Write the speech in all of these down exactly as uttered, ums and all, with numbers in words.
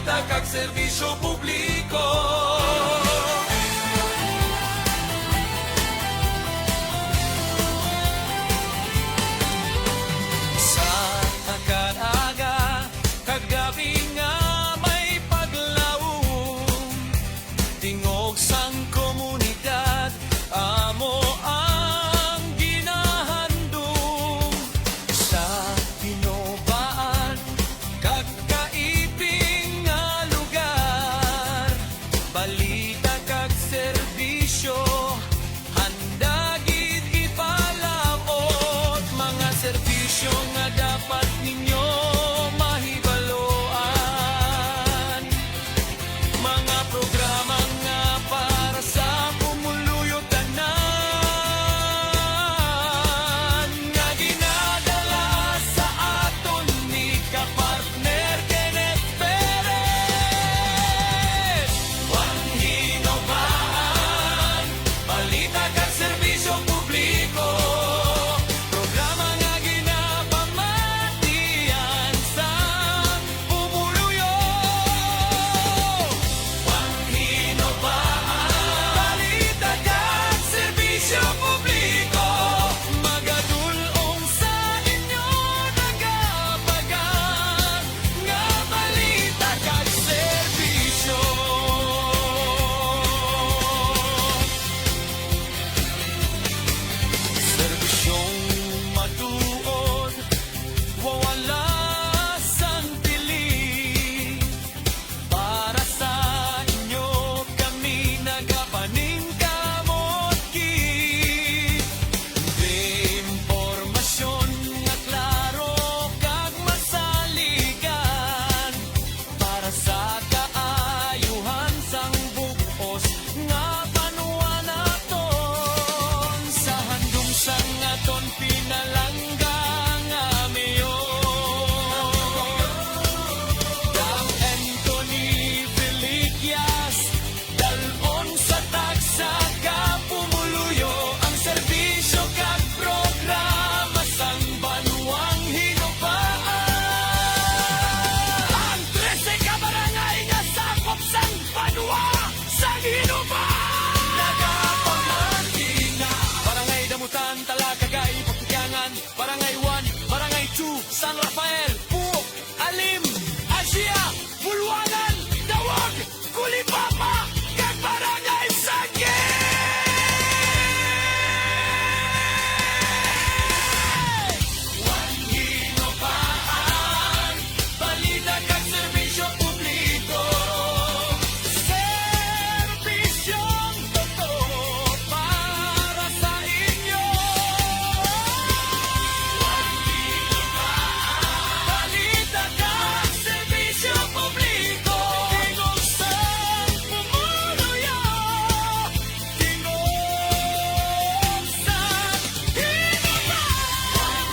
kag serbisyo publiko. Sa kada aga kag gabi nga may paglaom, tingog sang komunidad amo ang ginahandom sa Hinobaan kag kaiping nga lugar. Balita kag serbisyo, handa gid ipalaot. Mga serbisyo nga dapat ninyo mahibaloan. Mga programa nga para sa pumuluyo tanan, nga ginadala sa aton ni kapartner Kenneth Perez. One Hinobaan, balita kag serbisyo publiko. Programa nga ginapamatian sang pumuluyo. One Hinobaan, balita kag serbisyo publiko. Magadul-ong sa inyo nagapagan nga balita kag serbisyo. Serbisyong matuod, wala sang pilit. Para sa inyo kami nagapaningkamot gid. Impormasyon nga klaro kag masaligan. Para sa kaayuhan sang bug-os nga banwa naton, sa handom sang aton pinalangga nga mayor, Doc Anthony Villegas, dalhon sa tagsa ka pumuluyo ang serbisyo kag programa sang Banwang Hinobaan. Ang trese ka barangay nga sakop sang banwa sang Hinobaan. Nagapamati na. Barangay Damutan, Talakagay, Pakikyangan, Barangay one, Barangay two, San Rafael, Puok, Alim, Asia, Bulwanan, Dawag, Kulipapa, kag Barangay Sangke! One Hinobaan, balita kag serbisyo publiko. Serbisyong totoo para sa inyo. Balita kag serbisyo publiko. Tingog sang pumuluyo. Tingog sang Hinobaan.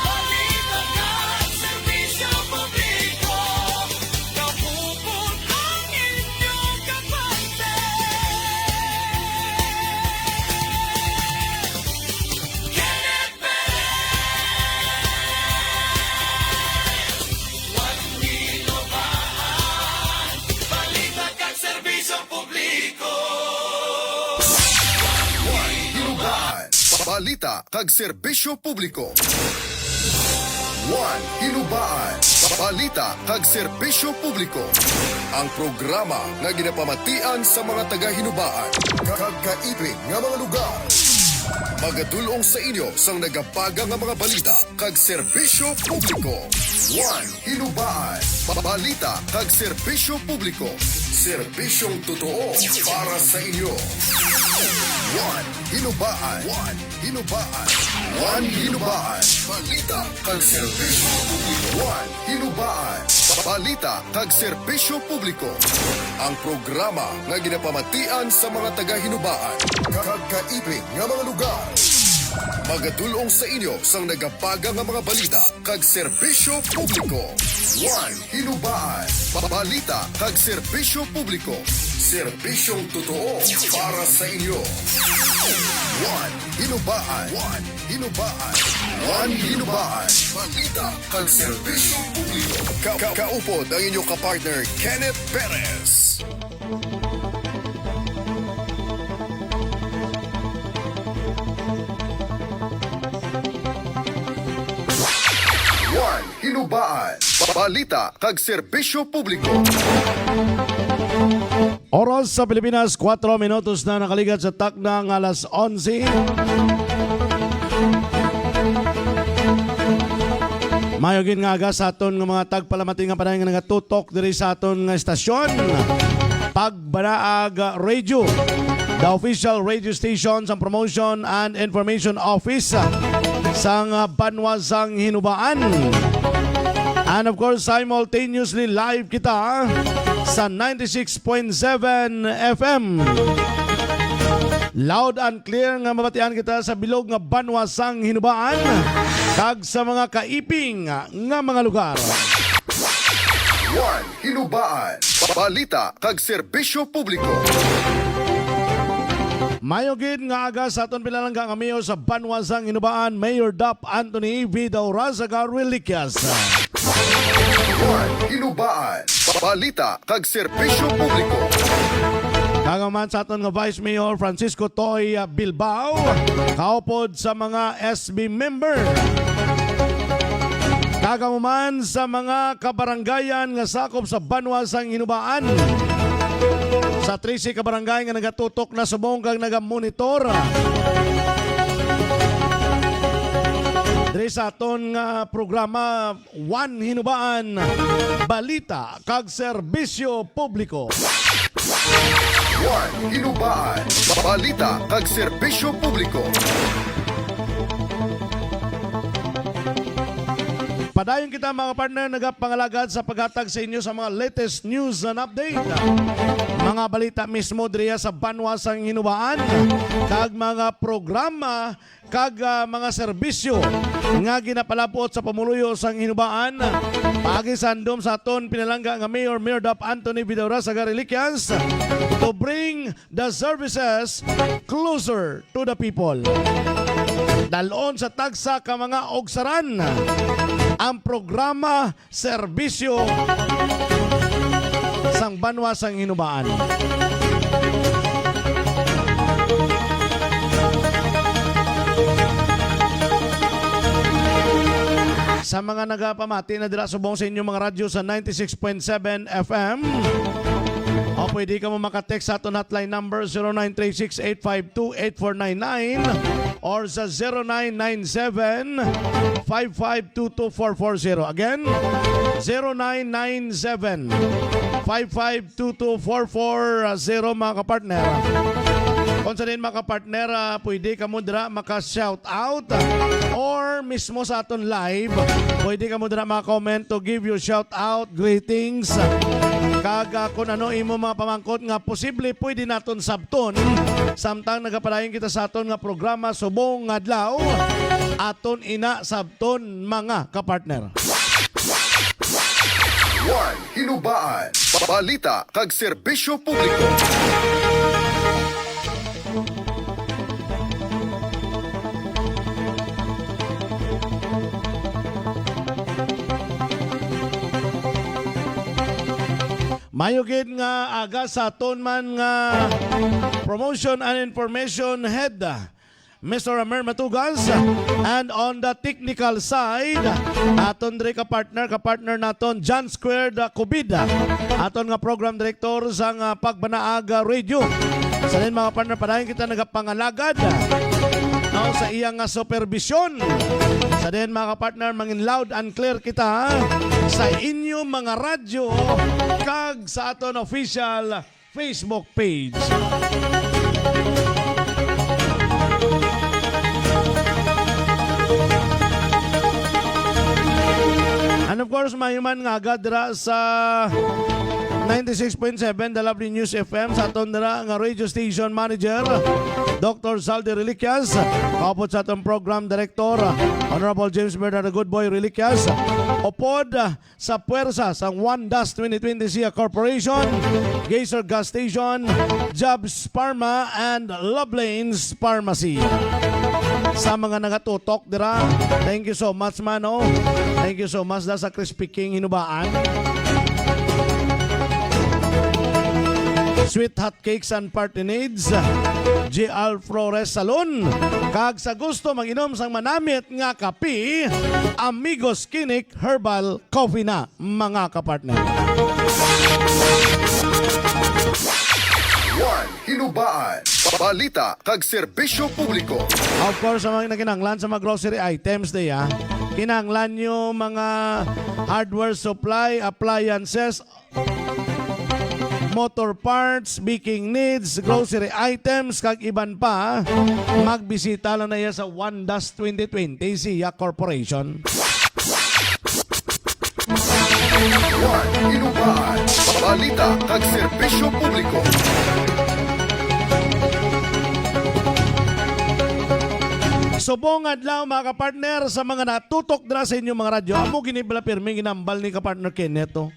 Balita kag serbisyo publiko. Kapupot ang inyo kapante. Kenneth Perez. One Hinobaan, balita kag serbisyo publiko. One Hinobaan, balita kag serbisyo publiko. One Hinobaan, balita kag serbisyo publiko. Ang programa nga ginapamatian sa mga taga-Hinobaan kag kaiping nga mga lugar. Magadul-ong sa inyo sang nagapaga nga mga balita kag serbisyo publiko. One Hinobaan, balita kag serbisyo publiko. Serbisyong totoo para sa inyo. One Hinobaan. One Hinobaan. One Hinobaan. Balita kag serbisyo publiko. One Hinobaan. Balita kag serbisyo publiko. Ang programa nga ginapamatian sa mga taga-Hinobaan kag kaiping nga mga lugar. Magadul-ong sa inyo sang nagapaga nga mga balita kag serbisyo publiko. One Hinobaan, balita kag serbisyo publiko. Serbisyong totoo para sa inyo. One Hinubaan. One Hinubaan. One Hinubaan. Balita kag serbisyo publiko. Ka- ka- kaupod ang inyo kapartner, Kenneth Perez. One Hinubaan. Balita kag serbisyo publiko. Oras sa Pilipinas, kuwatro minutos na nakaligat sa takna nga alas onse. Mayo gid nga aga sa aton nga mga tagpalamati nga padayon nga nagatutok diri sa aton nga estasyon, Pagbanaag Radio, the official radio station sang Promotion and Information Office sang Banwa sang Hinubaan. And of course, simultaneously live kita sa ninety-six point seven F M. Loud and clear nga mabatian kita sa bilog nga banwa sang Hinubaan kag sa mga kaiping nga mga lugar. One Hinubaan. Balita kag serbisyo publiko. Mayo gid nga aga sa aton pinalangga nga mayor sa banwa sang Hinubaan, Mayor Dap Anthony Vidaurrazaga Reliquias. One Hinubaan. Balita kag serbisyo publiko. Kag man sa aton nga Vice Mayor Francisco Toy, ah, Bilbao, kaupod sa mga S B member. Kag amo man sa mga kabarangayan nga sakop sa banwa sang Hinubaan. Sa trese ka barangay nga nagatutok na subong kag nagamonitor diri sa aton nga programa, One Hinubaan, balita kag serbisyo publiko. One Hinubaan, balita kag serbisyo publiko. Padayon kita, mga partner, nagapangalagad sa paghatag sa inyo sa mga latest news and update, mga balita mismo diriya sa banwa sang Hinubaan, kag mga programa kag, ah, mga serbisyo nga ginapalabot sa pumuluyo sang Hinubaan, paagi sa handom sa aton pinalangga nga Mayor, Mayor Dap Anthony Vidaurrazaga Reliquias, to bring the services closer to the people. Dal-on sa tagsa ka mga ugsaran ang programa serbisyo sang banwa sang Hinubaan. Sa mga nagapamati na dira subong sa inyong mga radyo sa ninety-six point seven F M, o pwede ka mo makatext sa aton hotline number, zero nine three six eight five two eight four nine nine or sa zero nine nine seven five five two two four four zero. Again, zero nine nine seven five five two two four four zero, mga kapartner. Kung sa din, mga kapartner, ah, pwede ka mo dira maka-shout out, ah, or mismo sa aton live, pwede ka mo dira maka-comment to give you shout out, greetings, kag, ah, kung ano imo mga pamangkot nga posible pwede naton sabton samtang nagapadayon kita sa aton nga programa subong nga adlaw. Aton ina sabton, mga kapartner. One Hinubaan, balita kag serbisyo publiko. Mayo gid nga aga sa aton man nga Promotion and Information Head, Mister Amer Matugas, and on the technical side, aton diri ka partner, ka partner naton, John Squared, uh, Cubid, aton nga program director sang, uh, Pagbanaag, uh, Radio. Sa din, mga partner, padayon kita nagapangalagad, uh, no, sa iya nga supervision. Sa din, mga partner, mangin loud and clear kita, uh, sa inyo mga radyo kag sa aton official Facebook page. And of course, mayo man nga aga dira sa ninety-six point seven The Lovely News F M, sa aton dira nga radio station manager, Doctor Zaldi Reliquias, kaupod sa aton program director, Honorable James Bernardo Goodboy Reliquias, upod sa pwersa sang One Dust twenty twenty Siya Corporation, Gaser Gas Station, Jobs Pharma, and Love Lanes Pharmacy. Sa mga nagatutok dira, thank you so much, mano. Thank you so much da sa Crispy King Hinubaan. Sweet Hot Cakes and Party Needs, G R Flores Salon. Kag sa gusto mag-inom sang manamit nga kape, Amigos Kinik Herbal Coffee na, mga kapartner. One Hinubaan, balita kag serbisyo publiko. Of course, sa mga kinahanglan sa mga grocery items, day, ah. Kinahanglan nyo mga hardware supply, appliances, motor parts, baking needs, grocery items, kag iban pa, magbisita lang na iya sa One Dust twenty twenty Siya Corporation. One Hinubaan, balita kag serbisyo publiko. Subong adlaw, mga kapartner, sa mga natutok dira sa inyong mga radyo. Amo gini bala pirmi ginambal ni kapartner Kenneth, oh.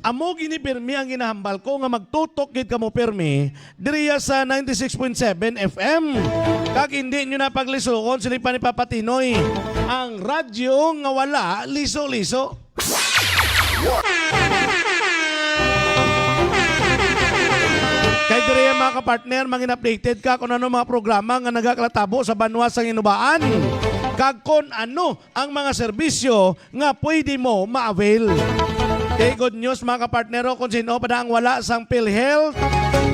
Amo gini pirmi ang ginahambal ko nga magtutok gid kamo pirmi diriya sa ninety-six point seven F M. Kag hindi nyo na paglisuon sini pa ni Papa Tinoy, ang radyo nga wala liso-liso. Kay diri, mga kapartner, mangin updated ka kung ano mga programa nga nagakalatabo sa banwa sang Hinubaan, kag kung ano ang mga serbisyo nga pwede mo ma-avail. Kay good news, mga kapartner, oh, kung sino pa na ang wala sang PhilHealth,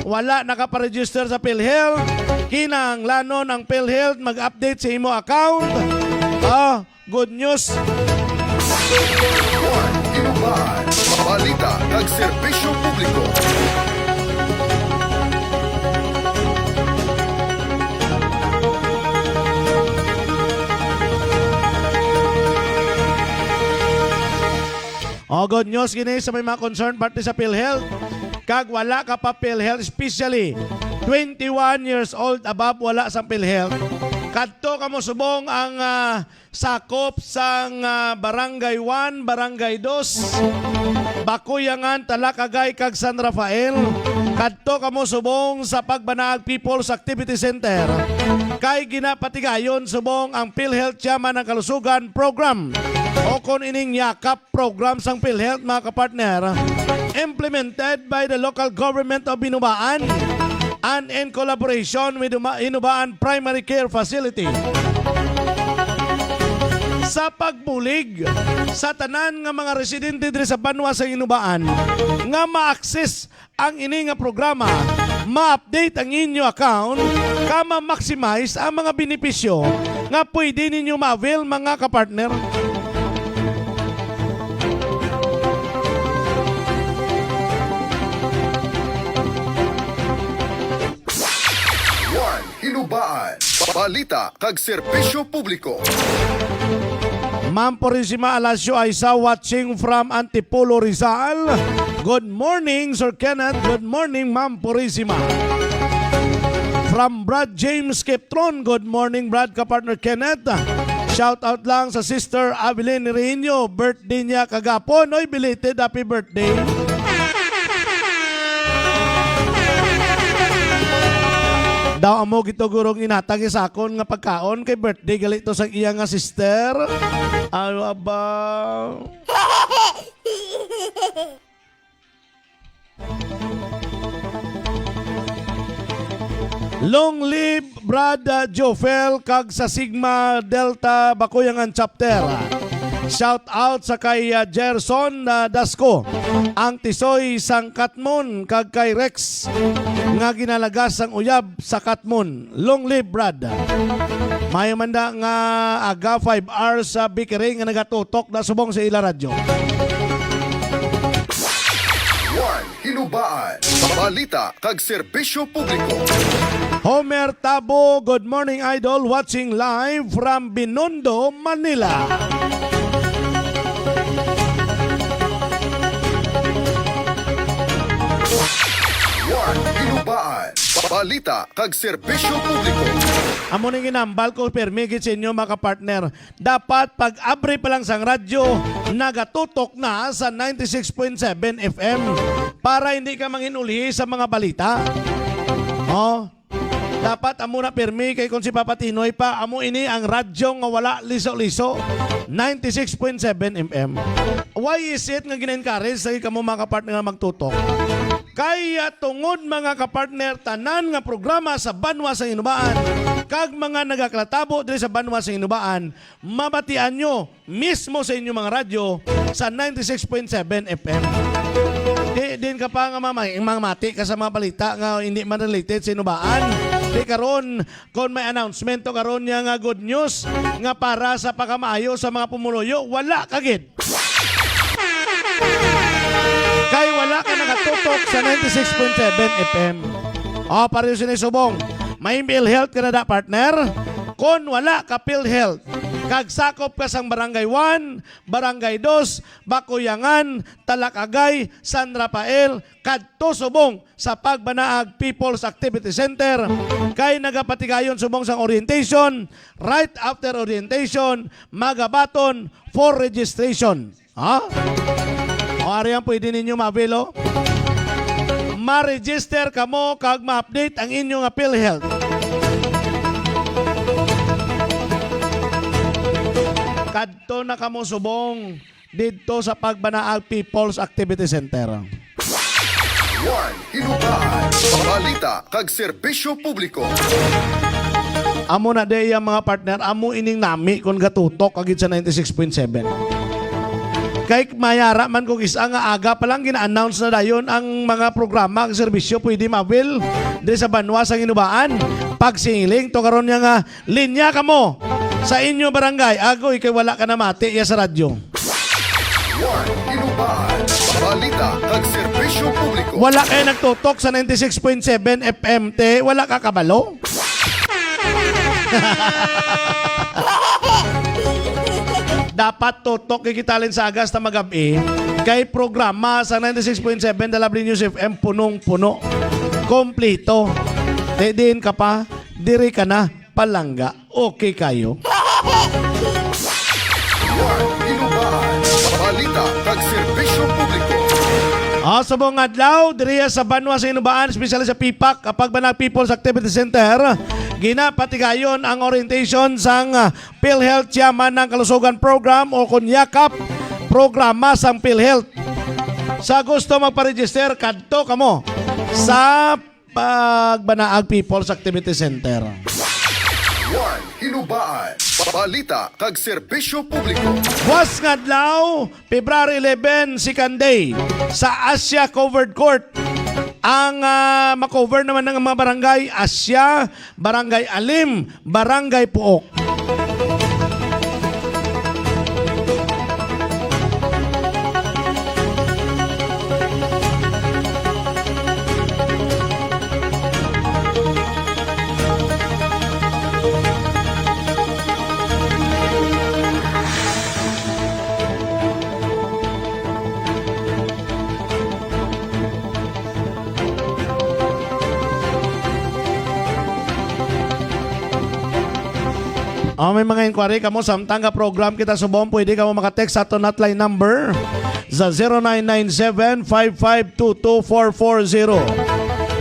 wala nakaparegister sa PhilHealth, kinahanglanon ang PhilHealth mag-update sa imo account. Ah, Good news. One Hinubaan, balita kag serbisyo publiko. Oh, good news gini sa may mga concern parte sa PhilHealth. Kag wala ka pa PhilHealth, especially twenty-one years old above, wala sa PhilHealth. Kadto kamo subong ang, ah, sakop sang, ah, Barangay one, Barangay two, Bakuyangan, Talakagay, kag San Rafael. Kadto kamo subong sa Pagbanag People's Activity Center, kay ginapatigayon subong ang PhilHealth Yaman ang Kalusugan Program, o kon ining Yakap Program sang PhilHealth, mga kapartner, implemented by the local government of Hinubaan and in collaboration with Huma-, Hinubaan Primary Care Facility. Sa pagbulig sa tanan nga mga residente diri sa banwa sa Hinubaan nga ma-access ang ini nga programa, ma-update ang inyo account, ka ma-maximize ang mga benepisyo nga pwede ninyo ma-avail, mga kapartner. One Hinubaan, balita kag serbisyo publiko. Ma'am Purisima Alasio Aisa, watching from Antipolo, Rizal. Good morning, Sir Kenneth. Good morning, Ma'am Purisima. From Brad James Kiptron, good morning, Brad, kapartner Kenneth. Shout out lang sa Sister Avelyn Reino, birthday niya kagapon. Oy, belated happy birthday. Daw amo gito gurong inatag sa akon nga pagkaon kay birthday gali to sa iya nga sister. Ano ba? Long live Brad, uh, Jofel kag sa Sigma Delta Bakuyangan Chapter. Shout out sa kay, uh, Gerson, uh, Dasco, ang tisoy sang Katmon, kag kay Rex nga ginalagas sang uyab sa Katmon. Long live, Brad. May man da nga aga five hours sa bakery nga nagatutok na subong sa ila radyo. One Hinubaan, balita kag serbisyo publiko. Homer Tabo, good morning, Idol. Watching live from Binondo, Manila. One Hinubaan, balita kag serbisyo publiko. Amo ning ginambal ko, pirmi gid sa inyo, mga kapartner. Dapat pag-abri pa lang sang radyo, nagatutok na sa ninety-six point seven F M para hindi ka mangin-ulhi sa mga balita. Oh, dapat amo na pirmi, kay kung si Papa Tinoy pa, amo ini ang radyo nga wala liso-liso, ninety-six point seven F M. Why is it nga gina-encourage lagi kamo, mga kapartner, nga magtutok? Kaya tungod, mga kapartner, tanan nga programa sa banwa sa Hinubaan kag mga nagaklatabo diri sa banwa sa Hinubaan, mabatian nyo mismo sa inyong mga radyo sa ninety-six point seven F M. Di din ka pa nga mamay-, mamati ka sa mga balita nga hindi man related sa Hinubaan. Di karon, kon may announcement to karon niya nga good news nga para sa pagkamaayo sa mga pumuluyo, wala ka gid. Kay wala ka nagatutok sa ninety-six point seven F M. O, pareho sini subong. May PhilHealth ka na da, partner? Kon wala ka PhilHealth, kag sakop ka sang Barangay one, Barangay two, Bakuyangan, Talakagay, San Rafael, kadto subong sa Pagbanaag People's Activity Center, kay nagapatigayon subong sang orientation, right after orientation, magabaton for registration. Ha? O, ari ang pwede ninyo ma-avail, oh. Ma-register kamo kag ma-update ang inyo nga PhilHealth. Kadto na kamo subong didto sa Pagbanaag People's Activity Center. One Hinubaan, balita kag serbisyo publiko. Amo na di ang mga partner, amo ining nami kon gatutok ka gid sa ninety-six point seven. Kay mayara man kung isa nga aga pa lang gina-announce na dayon ang mga programa kag serbisyo pwede ma-avail diri sa banwa sa Hinubaan. Pagsiling to karon niya nga linya kamo sa inyo barangay. Agoy, kay wala ka namati ya sa radyo. One Hinubaan, balita kag serbisyo publiko. Wala kay nagtutok sa ninety-six point seven F M, te. Wala ka kabalo? Dapat tutok kay kita lin sa agas ta magab-i. Kay programa sa ninety-six point seven The Lovely News F M punong-puno. Kompleto. Te, diin ka pa? Diri ka na. Palangga. Okay kayo. One Hinubaan, balita kag serbisyo publiko. Ah, subong adlaw, diriya sa banwa sa Hinubaan, espesyal sa PPAC, kapag Banag People's Activity Center, ginapatigayon ang orientation sang, ah, PhilHealth Yaman ng Kalusugan Program o kon yakap programa sang PhilHealth. Sa gusto magpa-register, kadto kamo sa Pagbanaag People's Activity Center. One Hinubaan, balita kag serbisyo publiko. Buwas nga adlaw, February eleven, second day, sa Asia Covered Court. Ang, ah, makover naman ng mga barangay, Asia, Barangay Alim, Barangay Puok. Ah, may mga inquiry kamo samtang ga-program kita subong, pwede kamo maka-text sa aton hotline number sa zero nine nine seven, five five two two, four four zero.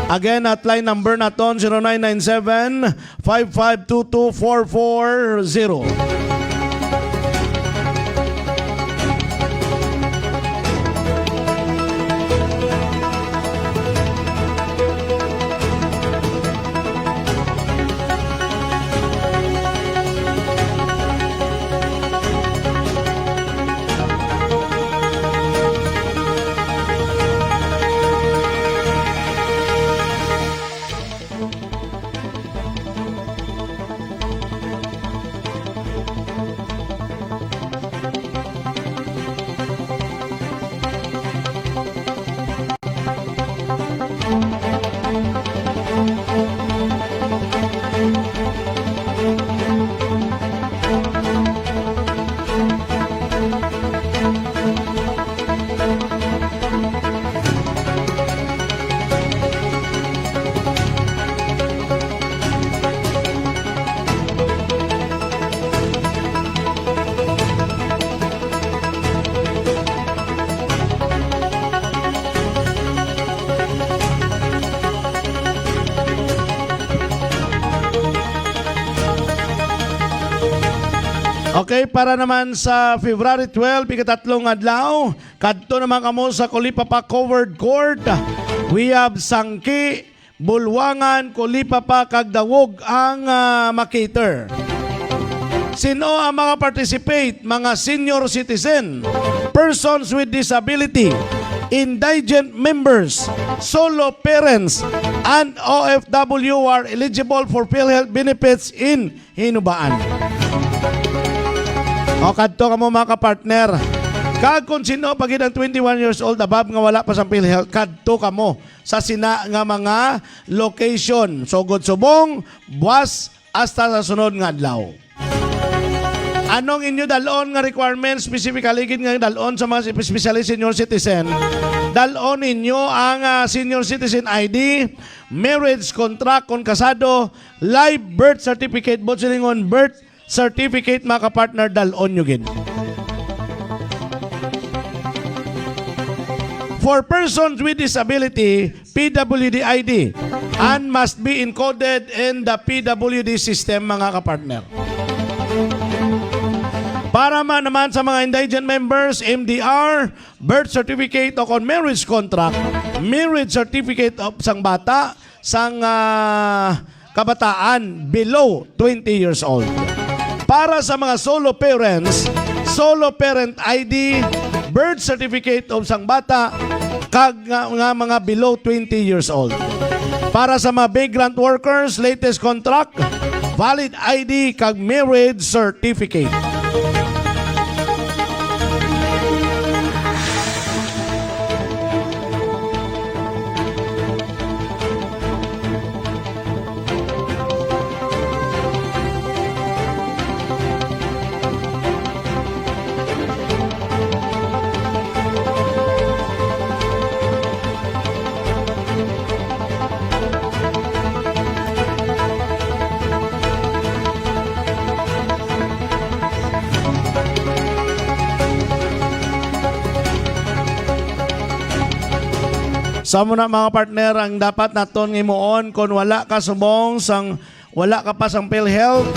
Again, hotline number naton, zero nine nine seven, five five two two, four four zero. Okay, para naman sa February twelve, ikatatlong adlaw, kadto naman kamo sa Colipapa Covered Court. We have Sangki, Bulwangan, Colipapa, kag Dawog ang, ah, makater. Sino ang mga participate? Mga senior citizen, persons with disability, indigent members, solo parents, and O F W are eligible for PhilHealth benefits in Hinubaan. O, kadto kamo, mga kapartner. Kag kung sino pa gid ang twenty-one years old above nga wala pa sang PhilHealth, kadto kamo sa sina nga mga location. Sugod subong, buwas, hasta sa sunod nga adlaw. Anong inyo dal-on nga requirements, specifically gid nga dal-on sa mga, especially senior citizen? Dal-on ninyo ang, ah, senior citizen I D, marriage contract kon kasado, live birth certificate, buot silingon, birth certificate, mga kapartner, dal-on nyo gid. For persons with disability, P W D I D, and must be encoded in the P W D system, mga kapartner. Para ma-, naman sa mga indigent members, M D R, birth certificate o kon marriage contract, marriage certificate of sang bata, sang, ah, kabataan below twenty years old. Para sa mga solo parents, solo parent I D, birth certificate of sang bata, kag nga, nga mga below twenty years old. Para sa mga migrant workers, latest contract, valid I D, kag marriage certificate. Sa muna, mga partner, ang dapat naton nga himuon, kung wala ka subong sang, wala ka pa sang PhilHealth,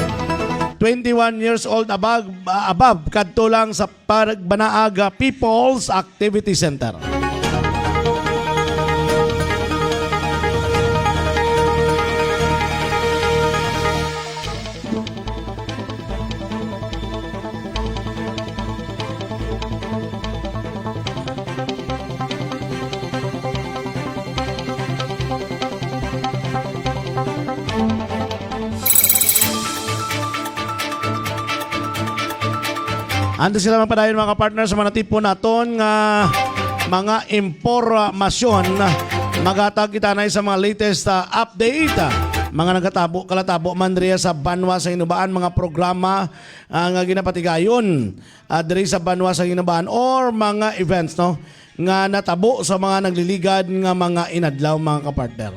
twenty-one years old above, ah, above, kadto lang sa Pagbanaag People's Activity Center. Ando sila magpadayon, mga partner, sa mga natipon naton nga mga impormasyon. Maghatag kita na sa mga latest, ah, update, ah, mga nagatabo, kalatabo man diri sa banwa sa Hinubaan, mga programa, ah, nga ginapatigayon, ah, diri sa banwa sa Hinubaan, or mga events, no, nga natabo sa mga nagliligad nga mga inadlaw, mga kapartner.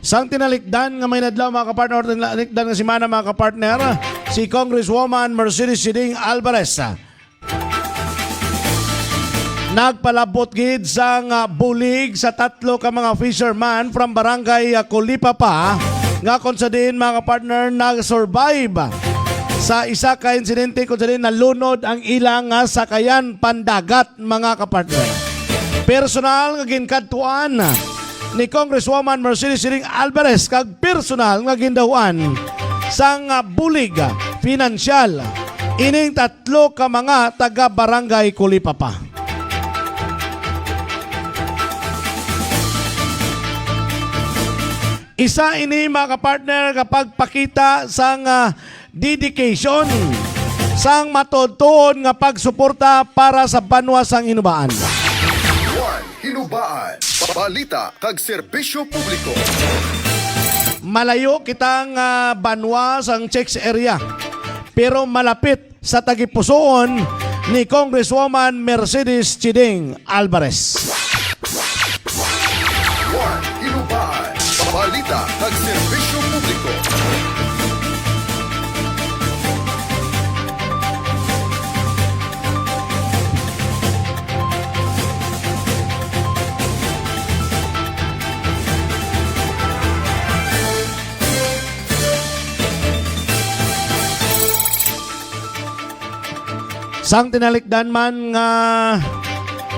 Sang tinalikdan nga mga inadlaw, mga kapartner, or tinalikdan nga semana, mga kapartner, si Congresswoman Mercedes Chiding Alvarez nagpalabot gid sang, ah, bulig sa tatlo ka mga fisherman from Barangay, ah, Colipapa, nga kung sa diin, mga partner, nag-survive sa isa ka insidente kung sa diin nalunod ang ilang, ah, sakayan pandagat, mga kapartner. Personal nga ginkadtuan ni Congresswoman Mercedes Chiding Alvarez kag personal nga gindahuan sang, ah, bulig, ah, pinansyal ining tatlo ka mga taga Barangay Colipapa. Isa ini, mga kapartner, nga pagpakita sang, ah, dedication, sang matuod-tuod nga pagsuporta para sa banwa sang Hinubaan. One Hinubaan, balita kag serbisyo publiko. Malayo kita nga banwa sang checks area, pero malapit sa tagipusoon ni Congresswoman Mercedes Chiding Alvarez. One Hinubaan, balita kag serbisyo publiko. Sang tinalikdan man nga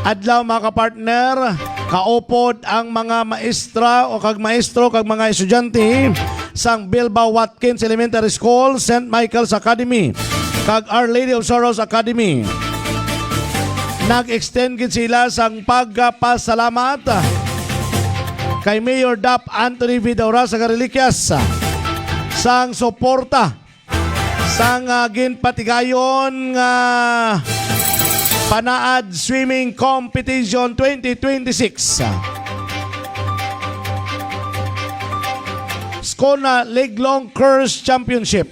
adlaw, mga kapartner, kaupod ang mga maestra o kag maestro kag mga estudyante sang Bilbao Watkins Elementary School, Saint Michael's Academy, kag Our Lady of Sorrows Academy. Nag-extend gid sila sang pagpasalamat kay Mayor Dap Anthony Vidaurasa Gariliquias sang suporta sang, ah, ginpatigayon nga Panaad Swimming Competition twenty twenty-six. Skona Leglong Curse Championship.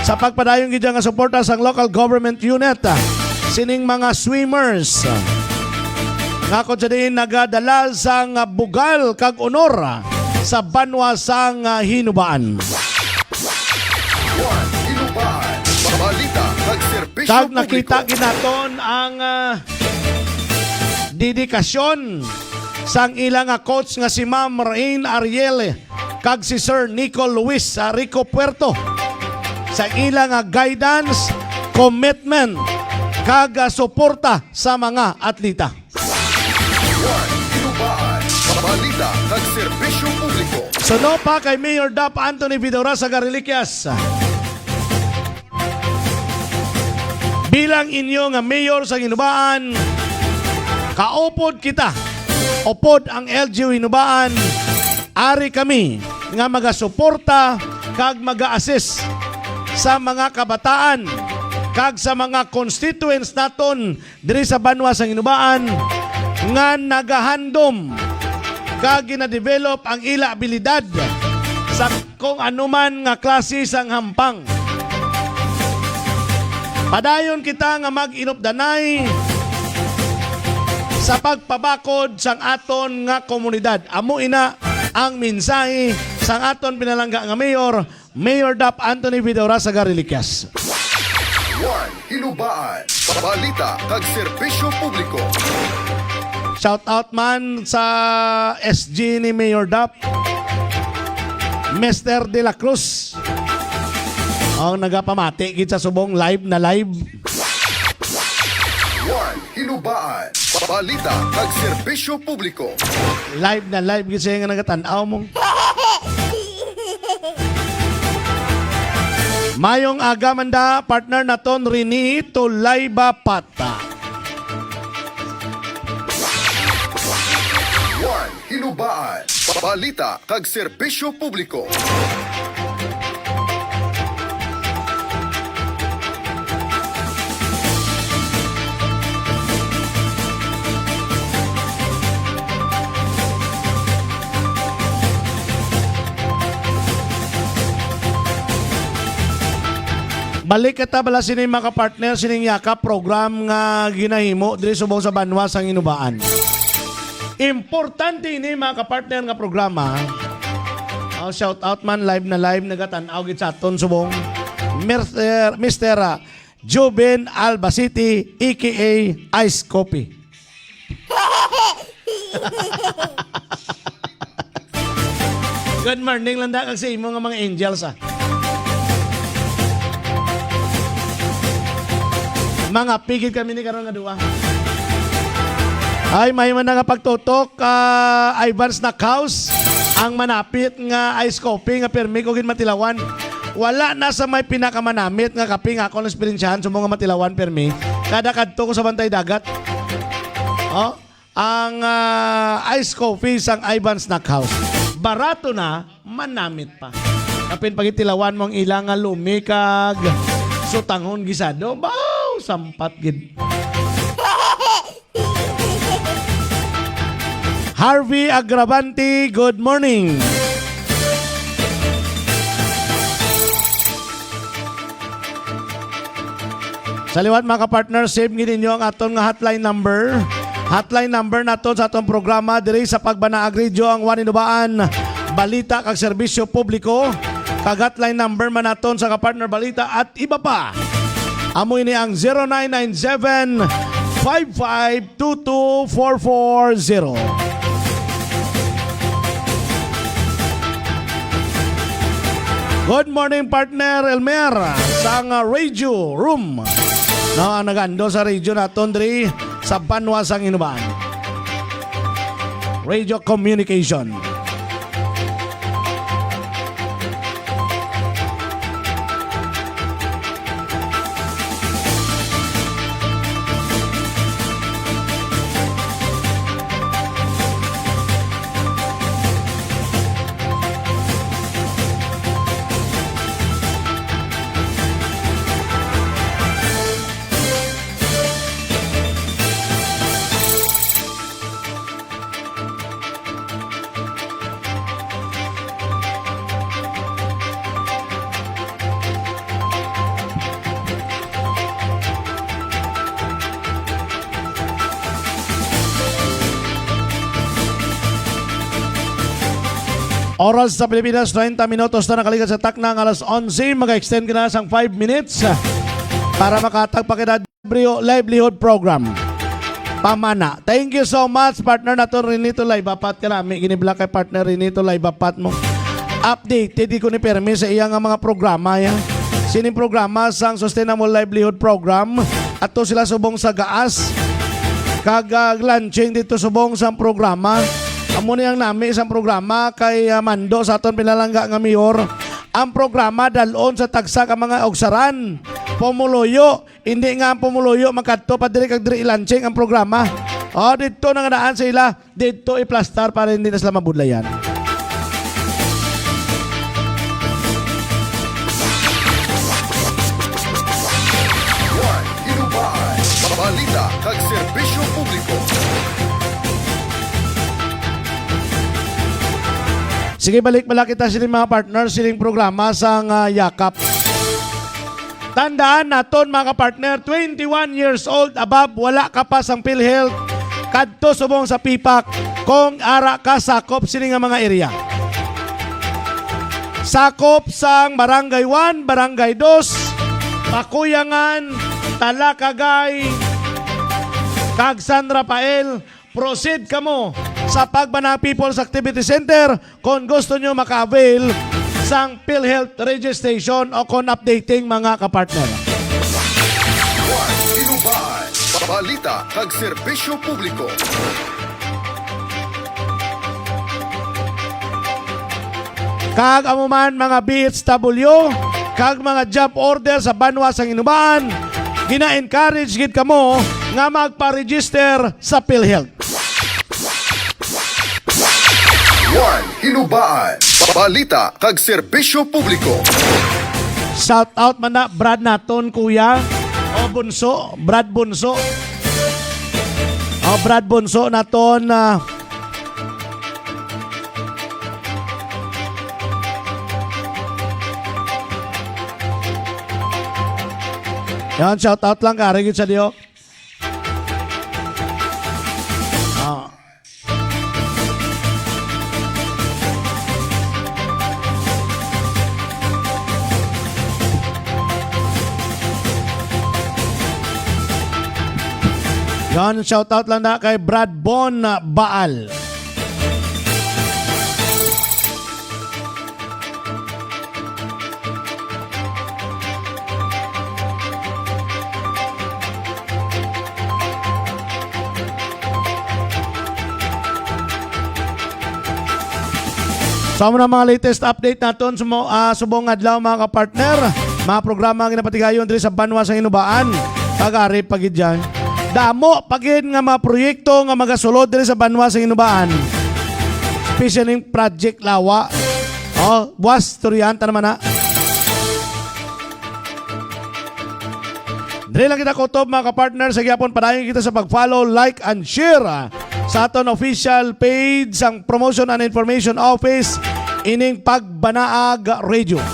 Sa pagpadayon gid nga suporta sang local government unit, ah, sining mga swimmers, ah, nga kon sa diin nagadala sang, ah, bugal kag honor, ah, sa banwa sang, ah, Hinubaan. One, Hinubaan. Balita kag serbisyo Kag nakita publiko. Gid naton ang, ah, dedikasyon sang ila nga coach nga si Ma'am Rain Ariel kag si Sir Nico Luis sa Rico Puerto sa ila nga guidance, commitment, kag, ah, suporta sa mga atleta. One, Hinubaan. Balita kag serbisyo publiko. Suno pa kay Mayor Dap Anthony Vidaurasa Gariliquias. Bilang inyo nga mayor sa Hinubaan, kaupod kita, upod ang L G U Hinubaan, ari kami nga magasuporta kag mag-a-assist sa mga kabataan kag sa mga constituents naton diri sa banwa sang Hinubaan nga nagahandom kag ginadevelop ang ila abilidad sa kung anuman nga klase sang hampang. Padayon kita nga mag-inupdanay sa pagpabakod sang aton nga komunidad. Amo ina ang mensahe sang aton pinalangga nga mayor, Mayor Dap Anthony Vidaurasa Gariliquias. One, Hinubaan. Balita kag serbisyo publiko. Shout out man sa S G ni Mayor Dap, Mister De La Cruz. Ang nagapamati gid sa subong live na live. One, Hinubaan. Balita kag serbisyo publiko. Live na live gid siya nga nagatan-aw mo. Mayong aga man da, partner naton Rene Tulayba Pata. One, Hinubaan. Balita kag serbisyo publiko. Balik kita bala sini, mga partner, sining Yakap program nga ginahimo diri subong sa banwa sang Hinubaan. Importante ini, mga kapartner, nga programa. Oh, shout out man, live na live, nagatan-aw gid sa aton subong. Mister, Mister, ah, Joven Albacete, A K A Ice Coffee. Good morning lang da kag sa imo nga mga angels, ah. Mga pigil kami ni karon nga duwa. Ay, may man na nga pagtutok, ah, Ivan Snack House, ang manapit nga ice coffee nga pirmi ko gid matilawan. Wala na sa may pinakamanamit nga kape nga akong naesperiensyahan sa mga matilawan pirmi. Kada kadto ko sa Bantay Dagat. Oh, ang, ah, ice coffee sang Ivan Snack House. Barato na, manamit pa. Kapin pagitilawan mo ang ila nga lumi kag sutanghon gisado. Baw, sampat gid. Harvey Agravante, good morning. Sa liwat, mga kapartner, save gid ninyo ang aton nga hotline number. Hotline number naton sa aton programa diri sa Pagbanaag Radio, ang One Hinubaan, balita kag serbisyo publiko. Kag hotline number man naton sa kapartner balita at iba pa. Amo ini ang zero nine nine seven, five five two two four four zero. Good morning, partner Elmer, sang, uh, radio room. No, ang nagando sa radyo naton diri sa banwa sang Hinubaan. Radio Communication. Oras sa Pilipinas, treinta minutos na nakaligad sa takna nga alas onse. Mag-extend ka na sang five minutes para makatag pa kita W livelihood program. Pamana. Thank you so much, partner nato Renito Laibapat. Kanami, ginibla kay partner Renito Laibapat mo. Updated di ko ni permi sa iya nga mga programa, ya. Sining programa sang Sustainable Livelihood Program. Ato sila subong sa gaas. Kag, ah, launching dito subong sang programa. Amo ni ang nami sang programa kay, ah, Mando sa aton pinalangga nga mayor. Ang programa dalon sa tagsa ka mga ugsaran. Pumuluyo. Hindi nga ang pumuluyo magkadto pa diri kag diri i-launching ang programa. O, didto na nga daan sa ila, didto iplastar para hindi na sila mabudlayan. One, Hinubaan, balita kag serbisyo publiko. Sige, balik bala kita sini mga partner, sining programa sang, ah, Yakap. Tandaan naton, mga kapartner, twenty-one years old above, wala ka pa sang PhilHealth, kadto subong sa PPAC kung ara ka sakop sini nga mga area. Sakop sang Barangay one, Barangay two, Pakuyangan, Talakagay, kag San Rafael, proceed kamo sa Pagbanag People's Activity Center kon gusto nyo maka-avail sang PhilHealth registration o kon updating, mga kapartner. One, Hinubaan, balita kag serbisyo publiko. Kag amo man, mga B H W kag mga job order sa banwa sang Hinubaan, gina-encourage gid kamo nga magpa-register sa PhilHealth. One, Hinubaan, balita kag serbisyo publiko. Shout out man na, Brad naton, kuya. O, Bunso, Brad Bunso. O, Brad Bunso naton, ah. Yan, shout out lang, kari gid sa diyo. Ah. Yan, shout out lang na kay Brad Bon Baal. So, amo na mga latest update naton sumo-, ah, subong adlaw, mga kapartner. Mga programa nga ginapatigayon diri sa banwa sa Hinubaan. Pagari pa gid yan. Damo pa gid nga mga proyekto nga magasulod diri sa banwa sa Hinubaan. Especially yung Project Lawa. Oh, buwas, turyanta naman na. Diri lang kita kutob, mga kapartner. Sa gyapon, padayon kita sa pag-follow, like, and share, ah, sa aton official page sang Promotion and Information Office, ining Pagbanaag Radio.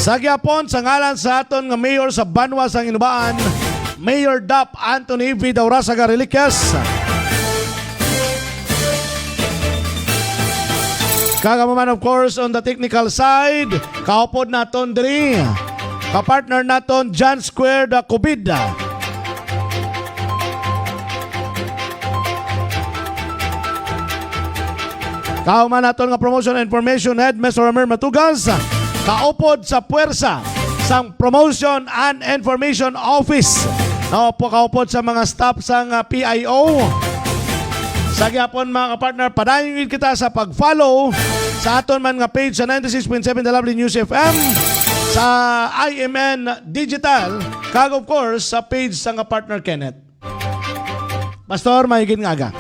Sa gyapon, sa ngalan sa aton nga mayor sa banwa sang Hinubaan, Mayor Dap Anthony V. Daurasaga Reliquias. Kag amo man, of course, on the technical side, kaupod naton diri, kapartner naton, John Square da Cubida. Kauman naton nga Promotion Information Head, Mister Romer Matugas, kaupod sa puwersa sang Promotion and Information Office. No, po kaupod sa mga staff sang, ah, P I O. Sa gyapon, mga kapartner, padayon gid kita sa pag-follow sa aton man nga page sa ninety-six point seven The Lovely News F M, sa I M N Digital, kag of course sa page sang kapartner Kenneth. Pastor, maayong aga.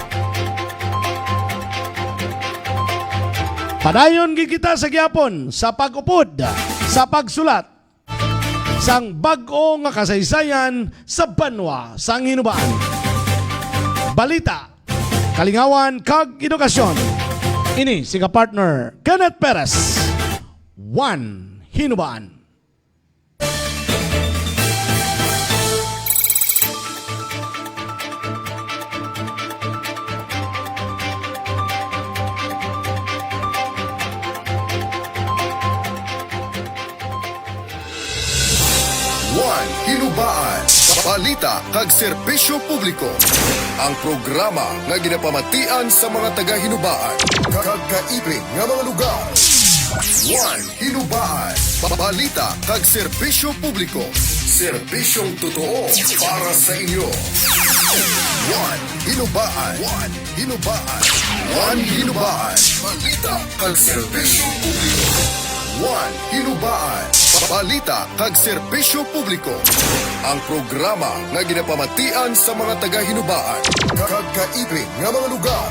Padayon gid kita sa gyapon sa pag-upod, sa pagsulat sang bag-o nga kasaysayan sa banwa sang Hinubaan. Balita, kalingawan, kag edukasyon. Ini si kapartner Kenneth Perez, One Hinubaan. One Hinubaan, balita kag serbisyo publiko. Ang programa nga ginapamatian sa mga taga-Hinubaan kag kaibig nga mga lugar. One Hinubaan, balita kag serbisyo publiko. Serbisyong totoo para sa inyo. One Hinubaan. One Hinubaan. One Hinubaan. Balita kag serbisyo publiko. One Hinubaan. Balita kag serbisyo publiko. Ang programa nga ginapamatian sa mga taga-Hinubaan kag kaibig nga mga lugar.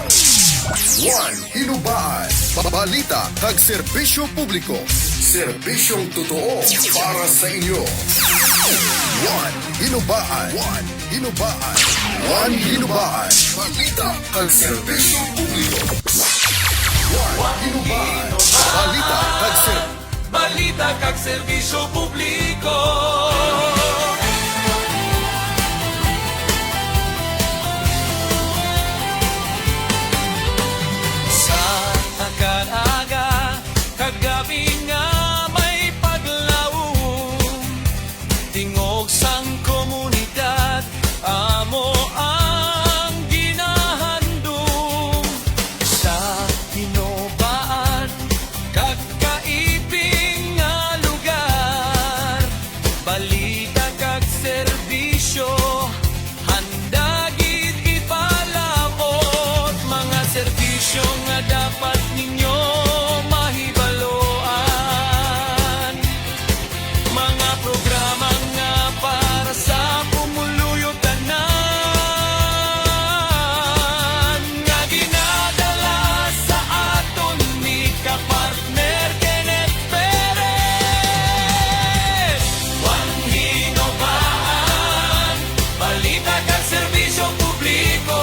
One Hinubaan. Balita kag serbisyo publiko. Serbisyong totoo para sa inyo. One Hinubaan. One Hinubaan. One Hinubaan. Balita kag serbisyo publiko. One Hinubaan. Balita kag ser- Balita kag serbisyo publiko. Sa kada aga kag gab-i nga may paglaom, tingog sang komunidad amo ang ginahandom sa Hinubaan kag kaibig nga lugar. Balita kag serbisyo, handa gid ipalaut. Mga serbisyo nga dapat ninyo mahibaloan. Mga programa nga para sa pumuluyo tanan, nga ginadala sa aton ni kapartner Kenneth Perez. One Hinubaan, balita kag serbisyo publiko.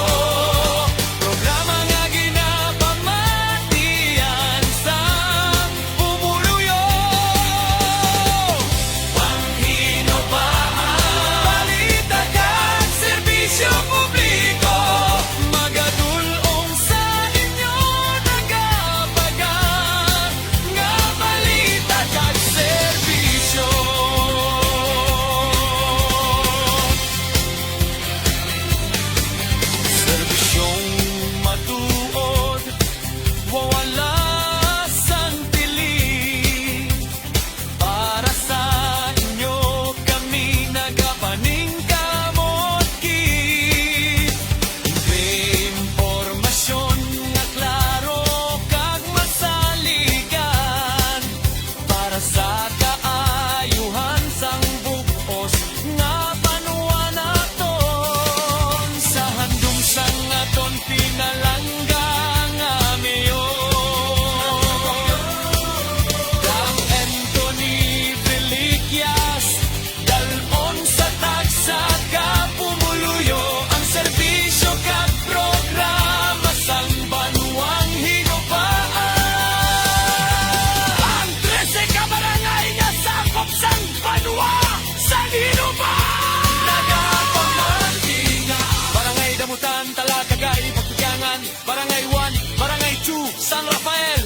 Programa nga ginapamatian sang pumuluyo. One Hinubaan, balita kag serbisyo publiko. Magadul-ong sa inyo nagapagan nga balita kag serbisyo. Serbisyong matuod, wala sang pilit. Para sa inyo kami nagapaningkamot gid. Impormasyon nga klaro kag masaligan para sa kaayuhan sang bug-os nga banwa naton. Sa handom sang aton pinalangga nga mayor, Doc Anthony Felicias, dal-on sa tagsa ka pumuluyo ang serbisyo kag programa sang banwang Hinubaan. Ang trese ka barangay nga sakop sang banwa sang Hinubaan. Nagapamati nga Barangay Damutan, Talakagay, Pagtugangan, Barangay one, Barangay two, San Rafael,